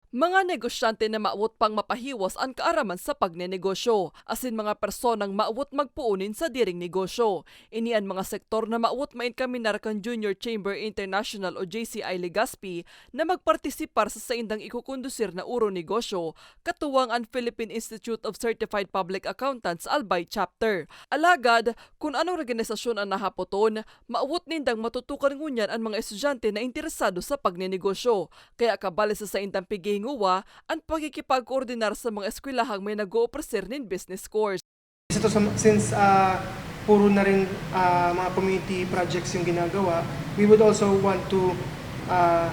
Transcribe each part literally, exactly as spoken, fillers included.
Mga negosyante na mawot pang mapahiwas an kaaraman sa pagnenegosyo, asin mga personang mawot magpoon nin sadiring negosyo. Ini an mga sektor na mawot mainkaminar kan Junior Chamber International o J C I Legazpi na magpartisipar sa saindang ikokondusir na Oro Negosyo, katuwang an Philippine Institute of Certified Public Accountants Albay Chapter. Alagad, kun anong organisasyon an nahapoton, mawot nindang matutukan ngunyan an mga estudyante na interesado sa pagnenegosyo. Kaya kabali sa saindang pighihingowa an pakikipagkoordinar sa mga eskwelahang may nag-oofreser nin business course. Ito sa, since ah, puro na rin ah, mga community projects yung ginagawa, we would also want to ah,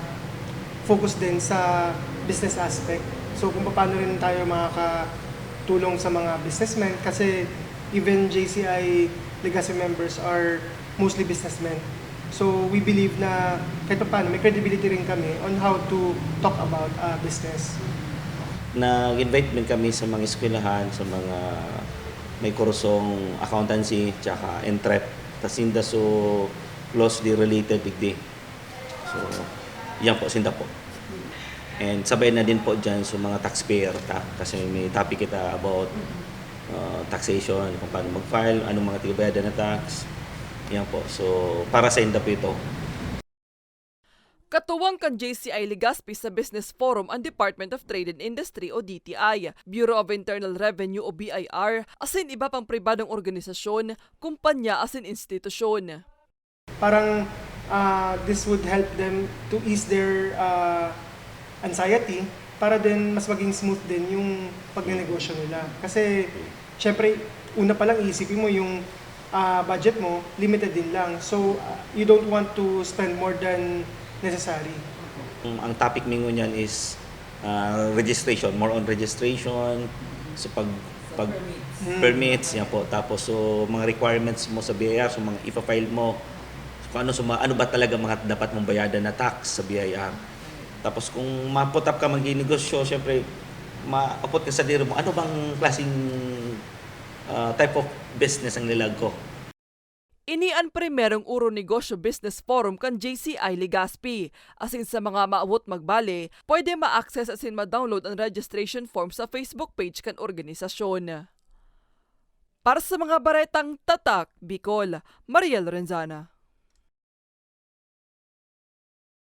focus din sa business aspect. So kung paano rin tayo makakatulong sa mga businessmen kasi even J C I Legazpi members are mostly businessmen. So we believe na kahit paano may credibility rin kami on how to talk about uh, business. Nag-invite din kami sa mga eskwelahan, sa mga may kursong accountancy, tsaka entrep. Tas sinda so closely related digdi. So, yan po, sinda po. And sabay na din po dyan sa mga taxpayer ta, kasi may topic kita about uh, taxation, kung paano mag-file, anong mga tigabayadan na tax. Yan po. So, para sa inda po ito. Katuwang kan J C I Legazpi sa Business Forum ang Department of Trade and Industry o D T I, Bureau of Internal Revenue o B I R, asin iba pang pribadong organisasyon, kumpanya asin institusyon. Parang uh, this would help them to ease their uh, anxiety para din mas maging smooth din yung pagnenegosyo nila. Kasi syempre, una pa lang iisipin mo yung uh, budget mo, limited din lang. So, uh, you don't want to spend more than necessary. Ang topic mi ngunyan is uh, registration, more on registration, so pag pag permits, yan po. Tapos so mga requirements mo sa B I R, so mga ipa-file mo, so, kung ano so mga, ano ba talaga mga dapat mong bayadan na tax sa B I R. Tapos kung ma-put up ka magnegosyo, syempre maapot ka sa diri mo, ano bang klaseng uh, type of business ang lilag ko? Ini an primerong Oro Negosyo Business Forum kan J C I Legazpi. Asin sa mga maawot magbale, pwede ma-access asin ma-download an registration form sa Facebook page kan organisasyon. Para sa mga baretang Tatak Bicol, Mariel Lorenzana.